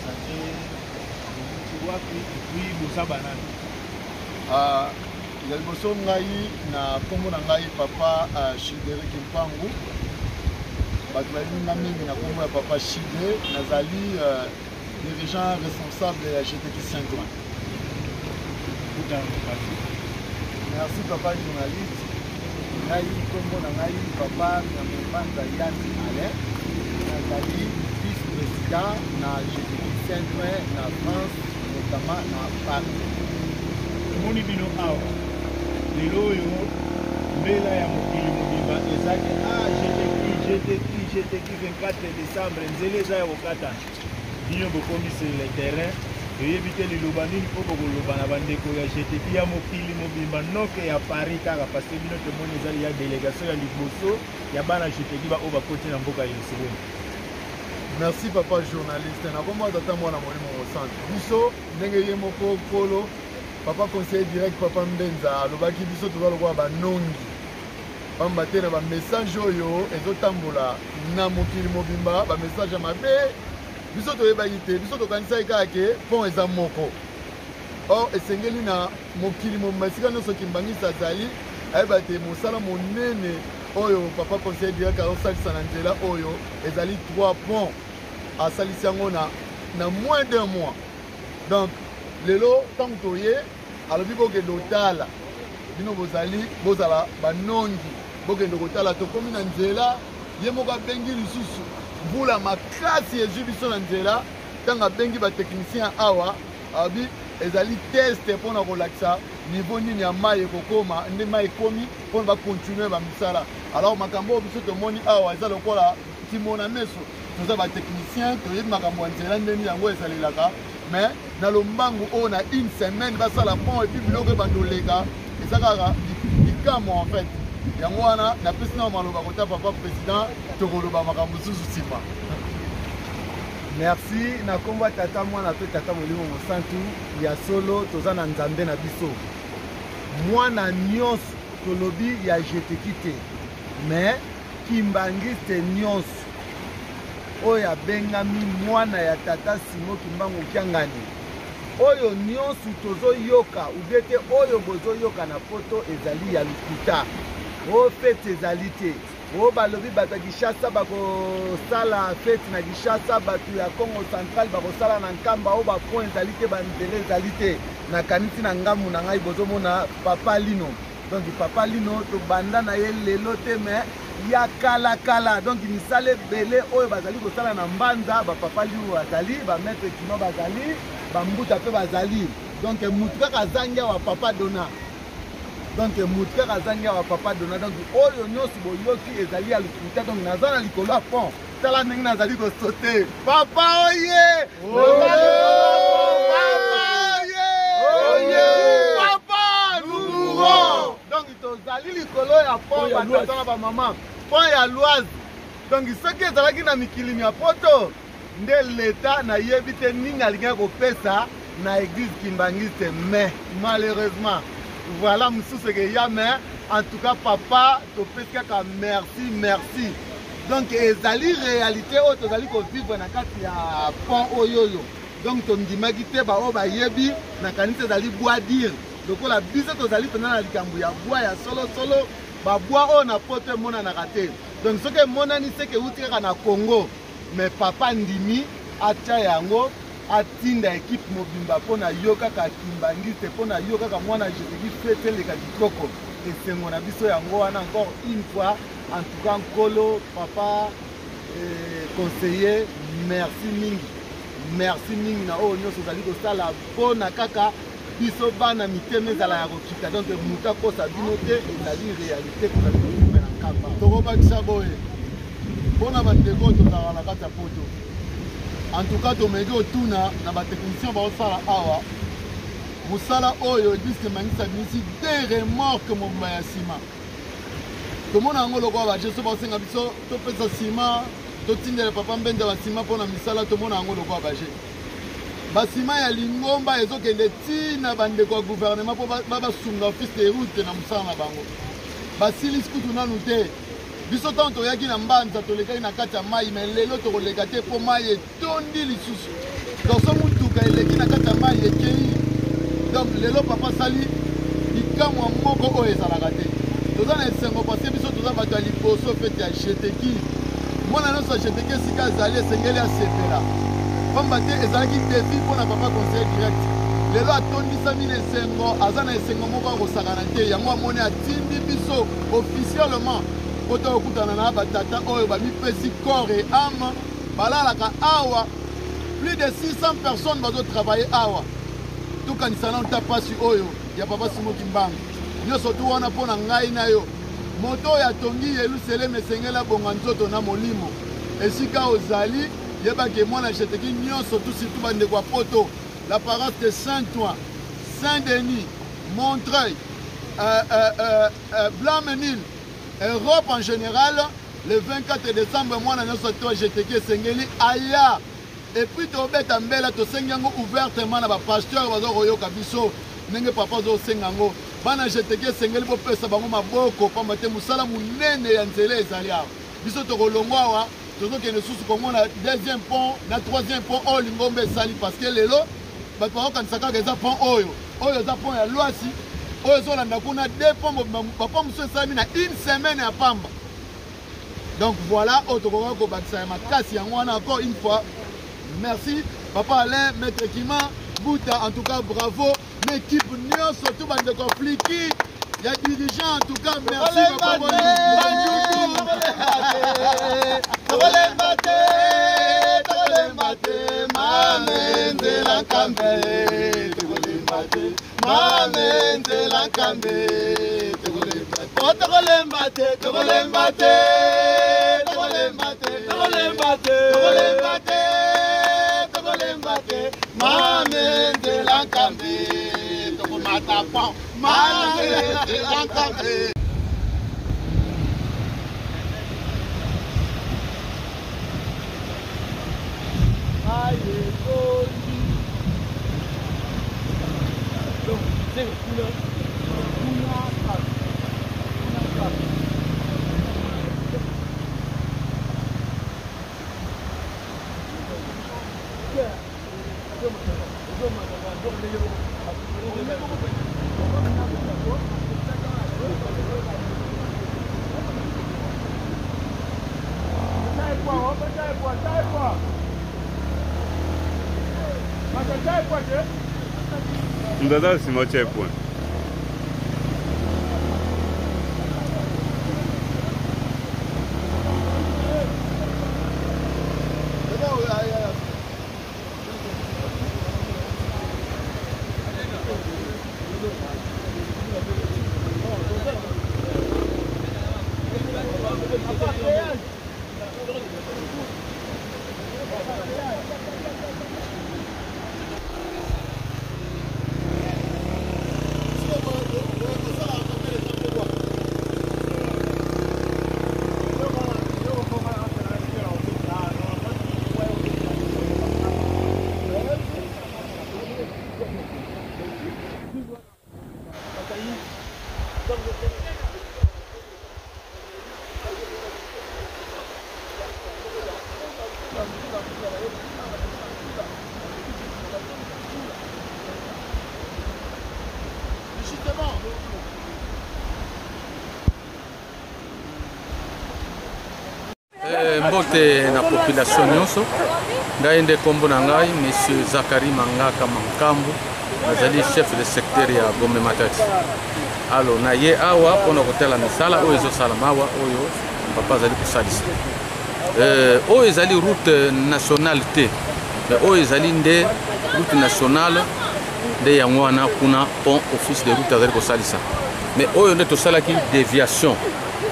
présenter bowuti wapi et puis boza banani? Ah, ya liboso ngai na nkombo na ngai papa uh, Chideric Mpangu, bato bayebi nga mingi na nkombo ya papa Chide. Nazali uh, dirigeant responsable ya GTQ Saint-Ouen. Merci papa journaliste. Ngai nkombo na ngai papa Nyamombanza Yanzi Alain, nazali vice président na GTQ Saint-Ouen na France, notamment na Paris. Tomoni bino awa lelo oyo, mbela ya mokili mobimba eza ke ah, GTQ, GTQ, GTQ 24 décembre, nzela eza ya kokatana. Bino bokomi sur le terrain, toyebi te liloba nini mpo bokoloba na bandeko ya GTQ ya mokili mobimba, noke ya Paris kaka, parce que bino tomoni ezali ya délégation ya liboso ya bana GTQ ba oyo bakoti na mboka Yerusalem. Merci papa journaliste. Nakomba tata mwana molimo mosantu. Biso ndenge ye moko nkolo papa conseiller direct papa Mbenza alobaki, biso toza lokola banongi, pamba te na bamessage oyo ezotambola na mokili mobimba, bamessage ya mabe, biso toyebaki te. Biso tokanisaki kaka ke pont eza moko. Or esengeli na mokili mobimba, esika nyonso kimbangisi azali, ayeba te mosala monene oyo papa conseiller direct azosalisa na nzela oyo ezali 3 pont, asalisi yango na moins d'un mois. Donc lelo ntango toye, alobi bokende otala, bino bozali bozala banongi, bokende kotala. Tokomi na nzela, ye moko abengi lisusu, mvula makasi ezwi biso na nzela. Ntango abengi batechnicien awa, alobi ezali test mpona kolakisa niveau nini ya mai ekokoma, nde mai ekomi mpona bacontinue bamisala. Alors makambo oyo biso tomoni awa eza lokola kimona meso. Toza batechnicien, toyebi makambo ya nzela ndeni yango ezalelaka, mais na lombangu oyo na une semaine basala pont et puis biloko ebanda oleka, eza kaka likamwa en fait. Yango wana napesi na maloba kota papa président, tokoloba makambo mosusu nsima. Merci na nkombo ya tata mwana mpe tata molimo mosantu. Ya solo toza na nzambe na biso, mwana nyonso tolobi ya jeteki te, mais kimbangiste nyonso oyo abengami mwana ya tata Simo Kimbangu Kiangani, oyo nyonso tozoyoka ubie te, oyo bozoyoka na poto ezali ya lokuta. Oyo fete ezali te, oyo balobi bato ya Kinshasa bakosala fete na Kinshasa, bato ya Congo Central bakosala na Nkamba, oyo bapont ezali te, banzela ezali te. Nakanisi na ngambu na ngai bozomona papa Lino. Donc papa Lino tobanda na ye lelo te, mais ya kala kala. Donc misala ebele oyo bazali kosala na Mbanza, bapapa Lino bazali, bamaître Kino bazali, bambuta mpe bazali. Donc mutu kaka azangi awa papa Dona. Donc mutu kaka azangi awa papa Dona. Donc oyo nyonso boyoki ezali ya lokuta. Donc naza na likolo ya pont, tala ndenge nazali kosote. Papa oye, papa oye, papa nous. Donc tozali likolo ya pont, batata na bamama, pont ya Loise. Donc soki ezalaki na mikili ya poto nde leta nayebi te nini alingaki kopesa na église kimbangiste, mais malheureusement voilà mosusu ekeya. Mais en tout cas papa, topesi kaka merci, merci. Donc ezali réalité oyo tozali kovivre na kati ya pont oyo oyo. Donc tondimaki te, baoyo bayebi nakanisi ezali bois dire, lokola biso tozali mpenza na likambo ya bwa ya solosolo. Babwa oyo na poto emonanaka te, donc soki emonani seke euti kaka na Congo. Mais papa ndimi atya yango, atinda ekipe mobimba mpo na yo kaka kimbangiste, mpo na yo kaka mwana jeteki, fete eleka kitoko. Esengo na biso yango wana. Encore une fois, en tout cas nkolo papa conseiller, merci mingi, merci mingi na oyo nyonso ozali kosala mpo na kaka biso bana mitema ezala ya kokita. Donc moto akosa bino te, ezali réalité tozali kovivre na Nkamba. Tokobakisa boye mpona bandeko oyo tozalaka na kati ya poto. En tout cas tomeki kotuna na batechnicien baosala awa mosala oyo, église kimbanguiste abimisi de remorque mobimba ya nsima. Tomona yango lokola bajeso baosenga biso topesa nsima, totindela papa Mbenza basima mpona misala. Tomona yango lokola baje, basima ya lingomba ezokende ntina bandeko ya gouvernement mpo basunga office de route na mosala na bango. Basilisi kutu nanu te. Biso ntango toyaki na Mbanza, tolekaki na kati ya mai, mais lelo tokoleka te mpo mai etondi lisusu. Donc so motuka eleki na kati ya mai ekei. Donc lelo papa asali likamwa moko oyo ezalaka te. Toza na esengo parce biso toza bato ya liboso fete ya Jeteki. Mwana nyonso ya Jeteki esika azali esengeli asepela, pamba te ezalaki defi mpo na papa conseiller direct. Lelo atondisami na esengo, aza na esengo moko ya kosakana te. Yango amoni atindi biso officiellement mpo tokokutana na batata oyo bamipesi corps et âme, balalaka awa plus de 600 personnes bazotravaille awa. Tokanisa nano ta mpasi oyo ya papa Simo Kimbangu nyonso tu wana mpo na ngai na yo. Moto oyo atongi Yelusaleme esengeli abonga nzoto na molimo. Esika ozali, yeba ke mwana Jeteki nyonso tu, surtout bandeko ya poto, la paroisse de Saint-Ouen, Saint-Denis, Montreuil, Blanc-Mesnil, Europe en général, le 24 décembre mwana nyonso to ya Jeteki esengeli aya. Et puis tobeta mbela, tosengi yango ouvertement na bapasteur baza koyoka biso ndenge papa azosenga yango. Bana Jeteki esengeli bopesa bango maboko, pamba te mosala monene ya nzela ezali awa. Biso tokolongwa awa, tozokende susu komona deuxième pont na troisième pont oyo lingomba esali, parce que lelo bato bakokanisa kaka eza pont oyo, oyo eza pont ya Lwasi, oyo ezolanda kuna deux pont mobimba, bapont mosusu esalami na une semaine ya pamba. Donc voilà oyo tokoka kobakisa ya makasi yango wana. Encore une fois merci papa Alain, maître Kima Buta, en tout cas bravo na équipe nyonso tout, bandeko fliki ya dirigeant, en tout cas merci. Tokolemba te, tokolemba te, mame nzela nkambe, tokolemba te, mame nzela nkambe, tokolemba te, oh, tokolemba te, tokolemba te, tokolemba te, tokolemba te, tokolemba te, tokolemba te, mame nzela nkambe, tokomata pont, mame nzela nkambe. Ndada nsima checkpoint. Mbote na population nyonso. Ngai nde nkombo na ngai monsieur Zakari Mangaka Mankambu, nazali chef de secteur ya Gombe Matadi. Alo na ye awa mpona kotala misala oyo ezosalama awa, oyo papa azali kosalisa. Oyo ezali route nationale te, mais oyo ezali nde route nationale, nde yango wana kuna pont office de route azali kosalisa. Mais oyo nde tosalaki déviation,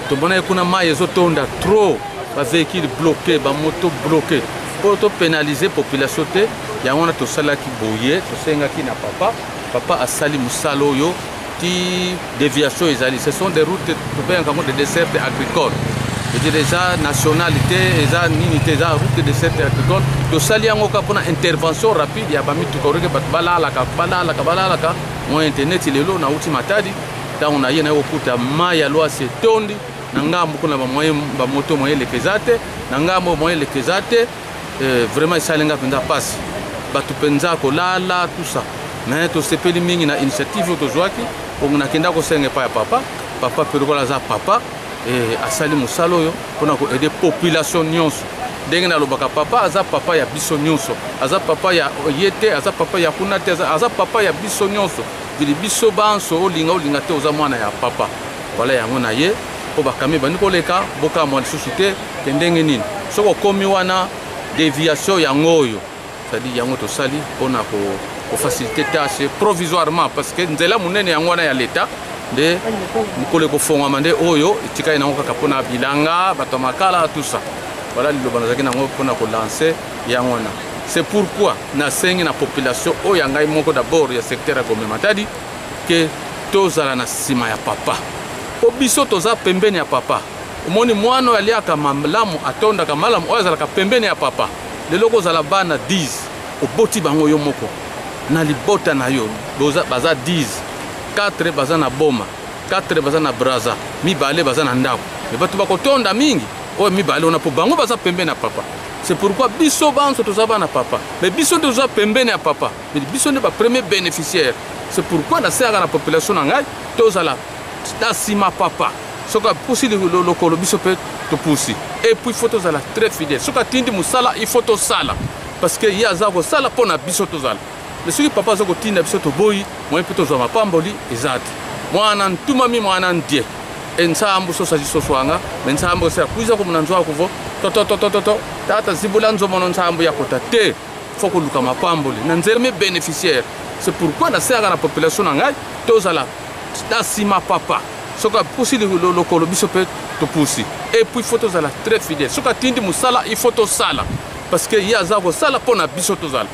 tomonaki kuna mai ezotonda trop, bavéhicule bloqué, bamoto bloqué, mpo topénaliser population te. Yango wana tosalaki boye, tosengaki na papa, papa asali mosala oyo ti déviation ezali. Ce sont des routes tobengaka yango de desserte agricole, ete eza nationale te, eza nini te, eza route de desserte agricole. Tosali yango kaka mpona intervention rapide ya bamituka, oreke bato balalaka balalaka balalaka moyen te. Neti lelo nauti Matadi, ntango na ye naye kokuta mai ya Lwasi etondi na ngambo kuna, bamoto moyen eleka eza te, na ngambo moyen eleka eza te. Vraiment esalinga mpenza mpasi. Bato mpenza kolala tout ça. Mais tosepeli mingi na initiative oyo tozwaki. Bongo nakenda kosenga epai ya papa. Papa mpe lokola aza papa, e asali mosala oyo mpona koaide population nyonso. Ndenge nalobaka, papa aza papa ya biso nyonso, aza papa ya ye te, aza papa ya kuna te, aza papa ya biso nyonso. Vili biso banso, olinga olinga te, oza mwana ya papa. Wala yango na ye mpo bakami ebandi koleka, bokamwa lisusu te ke ndenge nini soki okomi wana déviation yango oyo. C'est-à-dire yango tosali mpona kofaciliter tâche provisoirement, parce que nzela monene yango wana ya l'État nde mokolo ekofongwama, nde oyo etikali nango kaka mpona bilanga, bato ya makala, tout ça. Voilà liloba nazalaki nango mpona kolancer yango wana. C'est pourquoi nasengi na population oyo ya ngai moko d'abord ya secteur ya Gombe Matadi ke tozala na nsima ya papa, po biso toza pembeni ya papa. Omoni mwana oyo aliaka malamu, atondaka malamu, oyo azalaka pembeni ya papa. Lelo kozala bana 10, oboti bango yo moko na libota na yo, baza 10, 4 baza na boma, 4 baza na braza, mibale baza na ndako. Me bato bakotonda mingi oyo mibale wana, mpo bango baza pembeni ya papa. C'est pourquoi biso banso toza bana papa, mais biso nde toza pembeni ya papa, mais biso nde bapremier bénéficiaire. C'est pourquoi nasengaka na population na ngai tozala na nsima papa. Soki apusi lokolo, biso mpe topusi. Et puis faut tozala très fidèle. Soki atindi mosala, il faut tosala, parce que ye aza kosala mpo na biso tozala. Mais soki papa aza kotinda biso toboyi, moye mpe tozwa mapamboli eza te. Mwana ntumami, mwana ndie ensambu sosa jisoswanga me nsambu osela kuiza kumuna nzwa kuvo totototototo tata zibula nzomono nsambu ya kota te. Fo koluka mapamboli na nzela me bénéficiaire. C'est pourquoi nasengaka na population na ngai tozala na nsima papa. Soki apusi lokolo, biso mpe topusi. Et puis faut tozala très fidèle. Soki atindi mosala, il faut tosala, parce que ye aza kosala mpo na biso tozala.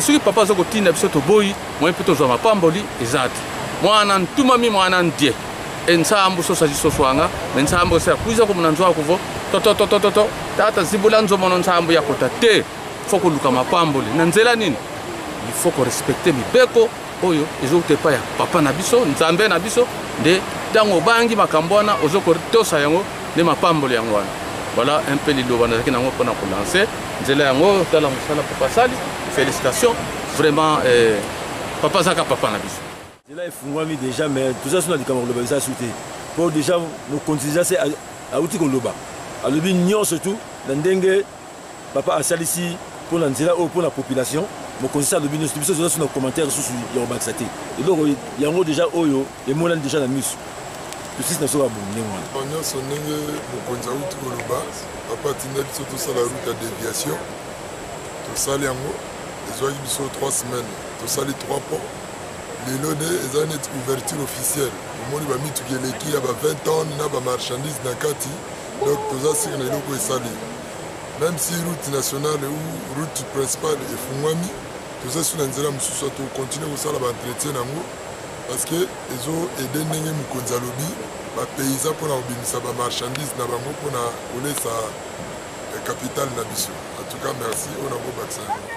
Mais soki papa aza kotinda biso toboyi, moye mpe tozwa mapamboli eza te. Mwana ntumami, mwana ndie ensambu sosa jisoswanga me nsambu osela kuiza kumuna nzwa kuvo totototototo tata zibula nzomono nsambu ya kota te. Fo koluka mapamboli na nzela nini? Il faut korespecte mibeko oyo ezouta epai ya papa na biso, Nzambe na biso. Nde ntango obangi makambo wana, ozokotosa yango, nde mapamboli yango wana. Voilà un peu liloba nazalaki nango mpona kolancer nzela yango. Tala mosala papa asali, félicitation vraiment. Papa azalaka papa na biso. Nzela efungwami déjà, mais toza so na likambo koloba eza su te, mpo déjà mokonzi déjà se awuti koloba, alobi nyonso tu na ndenge papa asalisi mpo na nzela oyo mpo na population. Mokonzi se alobi nyonso, biso toza so na commentaire susu ya kobakisa te. Eloko yango déjà oyo emonani déjà na miso, tosisi na soka bongo ndenge wana. Nyonso ndenge mokonzi awuti koloba, papa atinda biso tosala route ya déviation. Tosali yango, ezwaki biso 3 semaines, tosali 3 ponts. Lelo nde eza neti ouverture officielle. Omoni bamituki eleki ya ba 20 tonnes na bamarchandise na kati. Donc toza sika na eloko esali, même si route nationale ou route principale efungwami, toza su na nzela mosusu. Tokontinue kosala baentretien yango, parce que ezo aide, ndenge mokonzi alobi, bapaysan mpona kobimisa bamarchandise na bango mpona kolesa capitale na biso. En tout cas merci, oyo nakobakisa yango.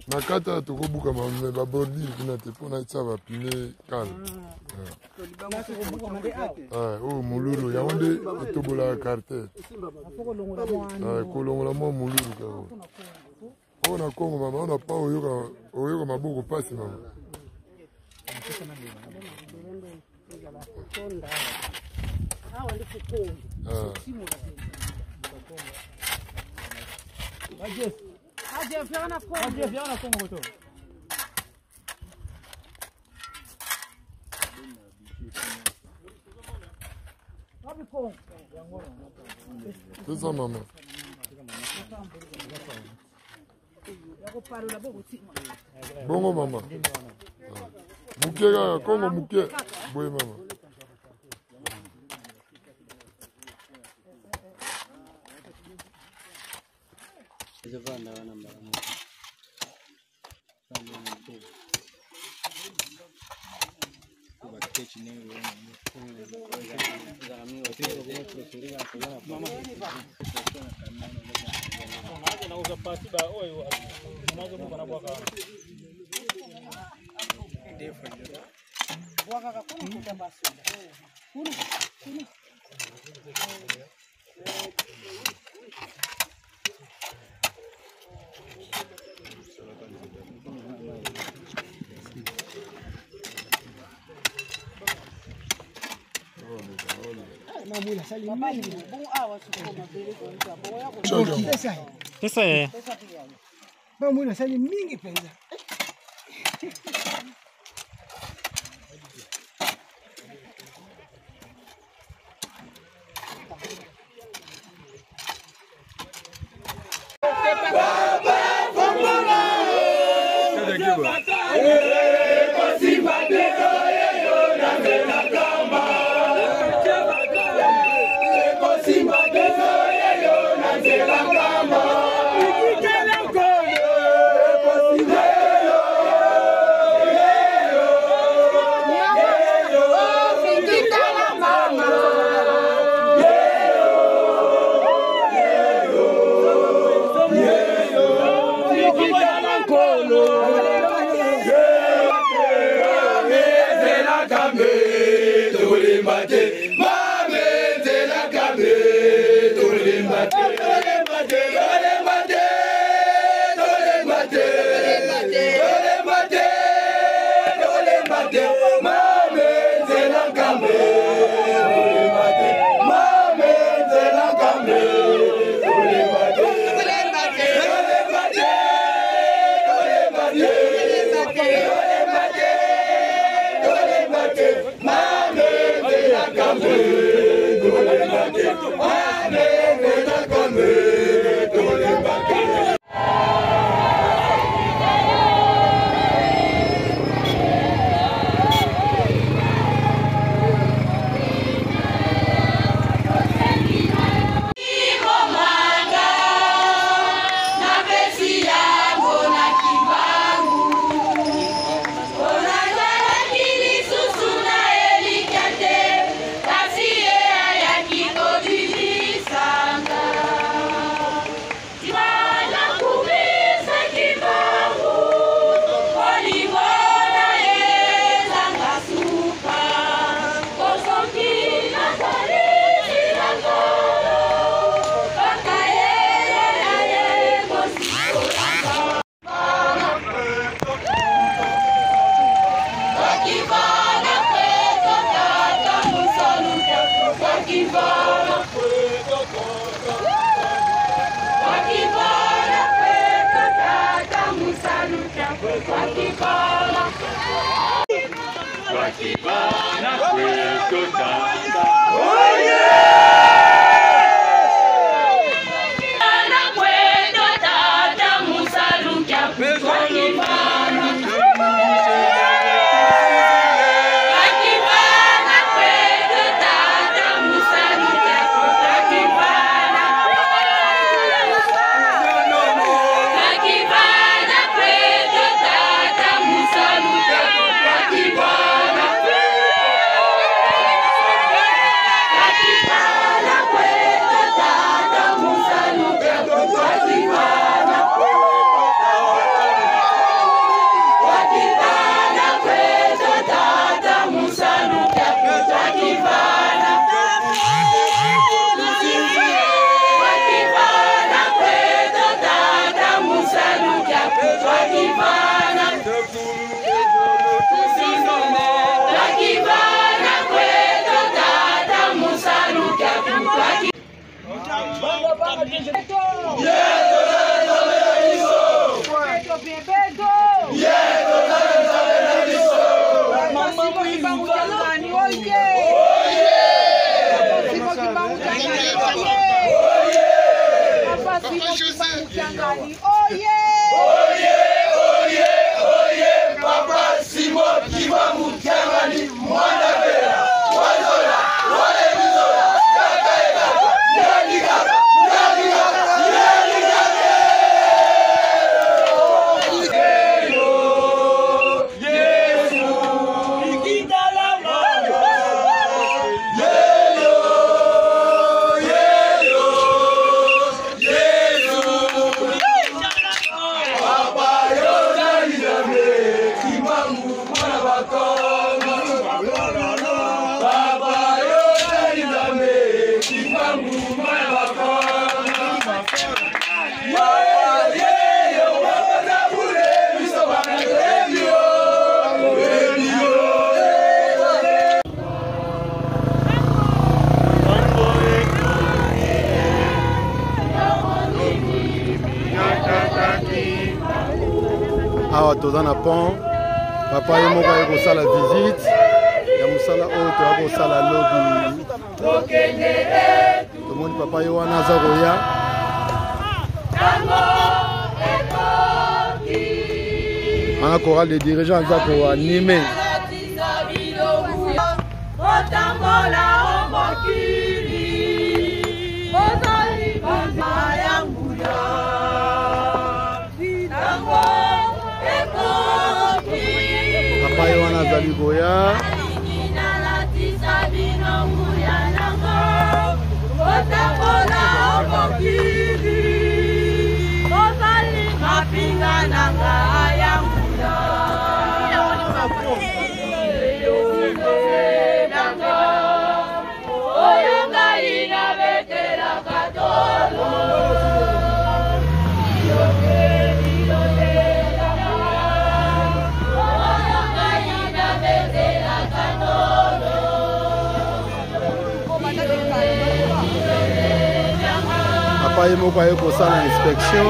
Na kati awa tokobuka me babordure kuna te mpona etia bapine kale oyo molulu yango nde etobolaka carter, kolongola mwa molulu kaka oyo na Kongo. Mama, oyo na pa oyoka maboko mpasi, mama. C'est ça, maman. Bongo mama. Muke kaka Kongo muke. Boye mama. Bamwina asali mingi mpenza. Yesu. Toza na pont, papa ye moko aye kosala visite ya mosala oyo toya kosala lobi. Tomoni papa ye wana aza koya. Wana chorale de dirigeant aza koanime. Otambola o mokili ozali banza ya nguya ntango ekoki. Papa ye wana azali koya. Nalingi nalatisa bino nguya nango otambola o mokili ozali mapinga na ngai ya nguya. Oyo ngai nabetelaka tolo. Oyo ngai nabetelaka tolo. Papa ye moko aye kosala inspection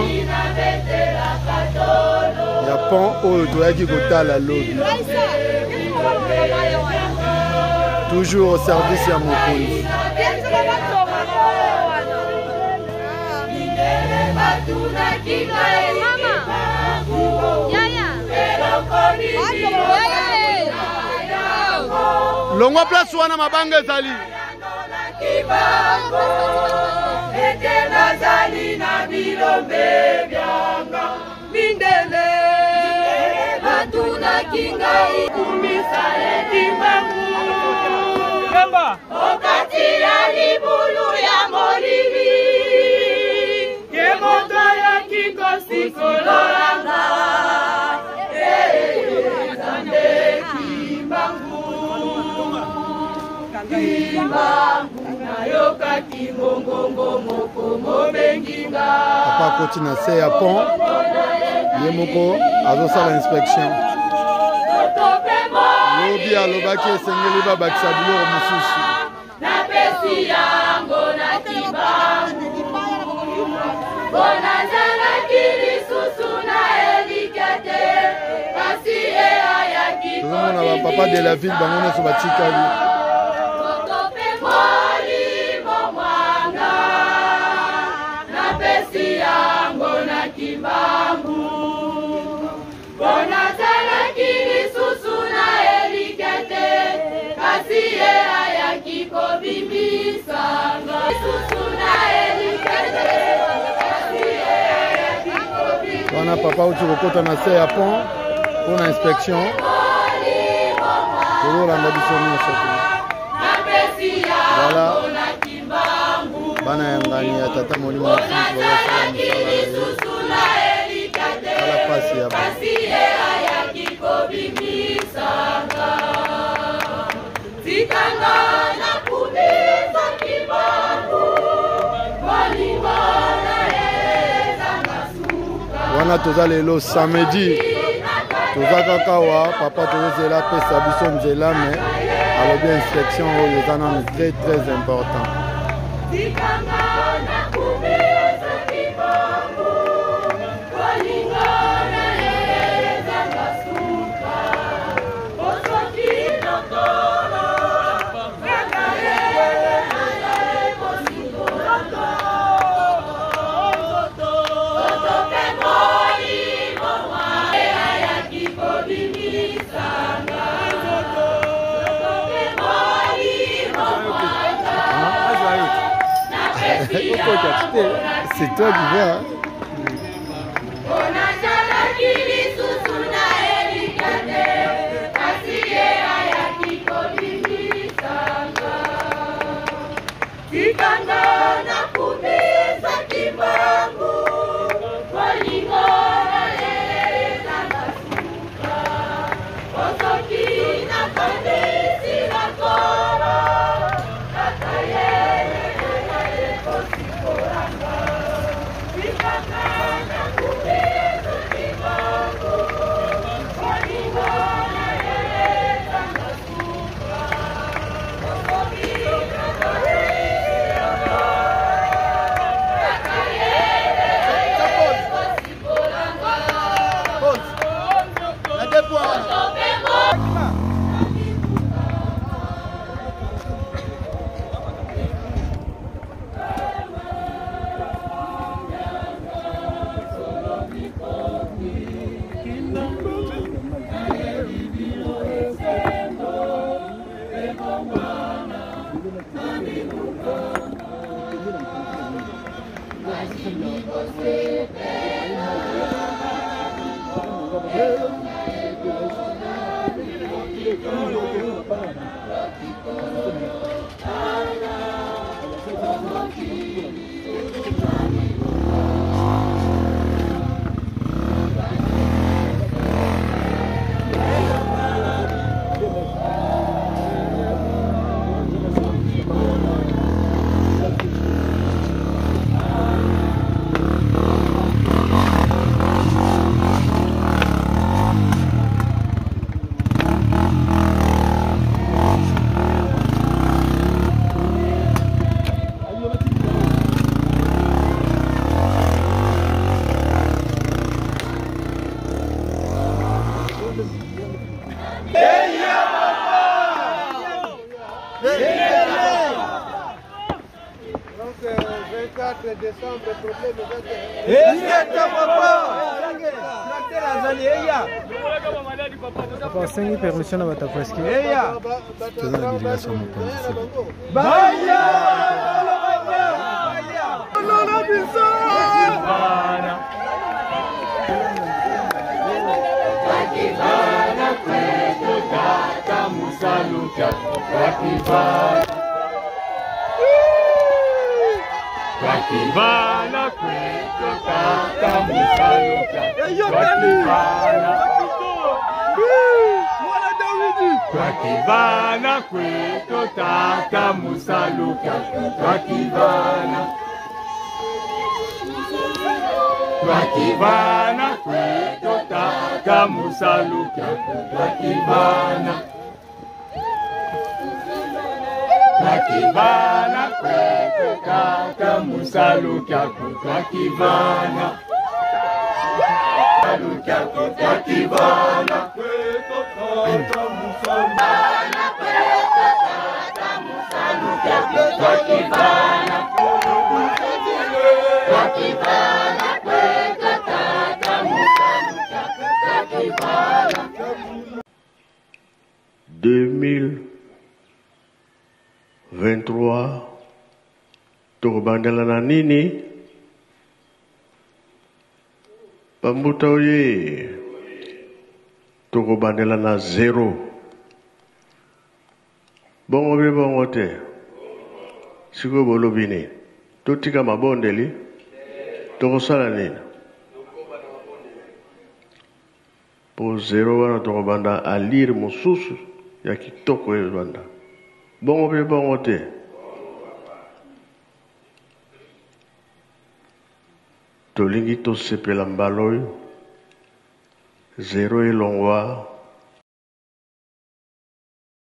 ya pont oyo toyaki kotala lobi, toujours au service ya mokonzi. Longwa place wana, mabanga ezali. Ete nazali na bilombe byanga mindele batunaki ngai kumisa etimbangu okati ya libulu ya molili ye moto ayaki kosikololanga. Nzambe Kimbangu, Kimbangu, nayokaki mongongo moko mobengi nga. Papa akoti na se ya pont, ye moko azosala inspection. Lobi alobaki esengeli babakisa biloko mosusu. Napesi yango na Kimbangu mpo nazalaki lisusu na elikya te, kasi ye ayaki. Tozomona bapapa de la ville, bango nyonso batikali. Moto mpe molimo mwanga, napesi yango na Kimbangu mpo nazalaki lisusu na elikya te, kasi ye ayaki kobimisanga lisusu na elikya te, kasi ye ayaki kobimisa. Wana papa auti kokota na se ya pont mpo na inspection. Tozolanda biso nyonso te. Napesi Voilà. yango na Kimbangu Bana ya ngani ya tata molimo mosantu bazosala nazalaki mosala na ye. lisusu na elikya te, Tala pasi ya bango. kasi ye ayaki kobimisanga. Tikanga nakumisa Kimbangu, bolingo na ye ezanga suka. Wana toza lelo samedi, toza kaka wa papa, tozozela apesa biso nzela, me alobi inspection oyo eza nanu très très important. Tikanga nakumisa Kimbangu, bolingo na ye ezanga suka. Osoki lokolo kaka ye azali kosikola. Moto mpe molimo mwa ayaki kobimisanga. Moto mpe molimo mwanga, napesi yango na C'est toi qui vois, hein? Mpo nazalaki lisusu na elikya te, kasi ye ayaki kobimisanga. Tikanga nakumisa Kimbangu, bolingo na ye ezanga suka. Osoki nakanisi bakolo kaka ye aye kosikolanga. Tikanga nakumisa Kimbangu, bolingo na ye ezanga suka. Osoki nakanisi. Donc, 24 décembre, problème Papa osengi permission na bato ya preski toza na délégation mokonzi Twakivana kwetu tata Musaluka. Mwana Dawidi. Twakivana kwetu tata Musaluka. Twakivana. Twakivana kwetu tata Musaluka. Twakivana. Twakivana kwetu tata Musaluka. Twakivana. Lukaku twakivana kwetu tata Musaluka. Twakivana. Twakivana kwetu tata Musaluka. Twakivana. 2023 tokobandela na nini bambuta oye tokobandela na zero bongo mpe bongo te sikoyo bolobi nini totika mabondeli tokosala nini Po zero wana tokobanda alire mosusu ya kitoko ebanda. Bongo pe bongo te. Tolingi tosepela mbala oyo. Zero elongwa.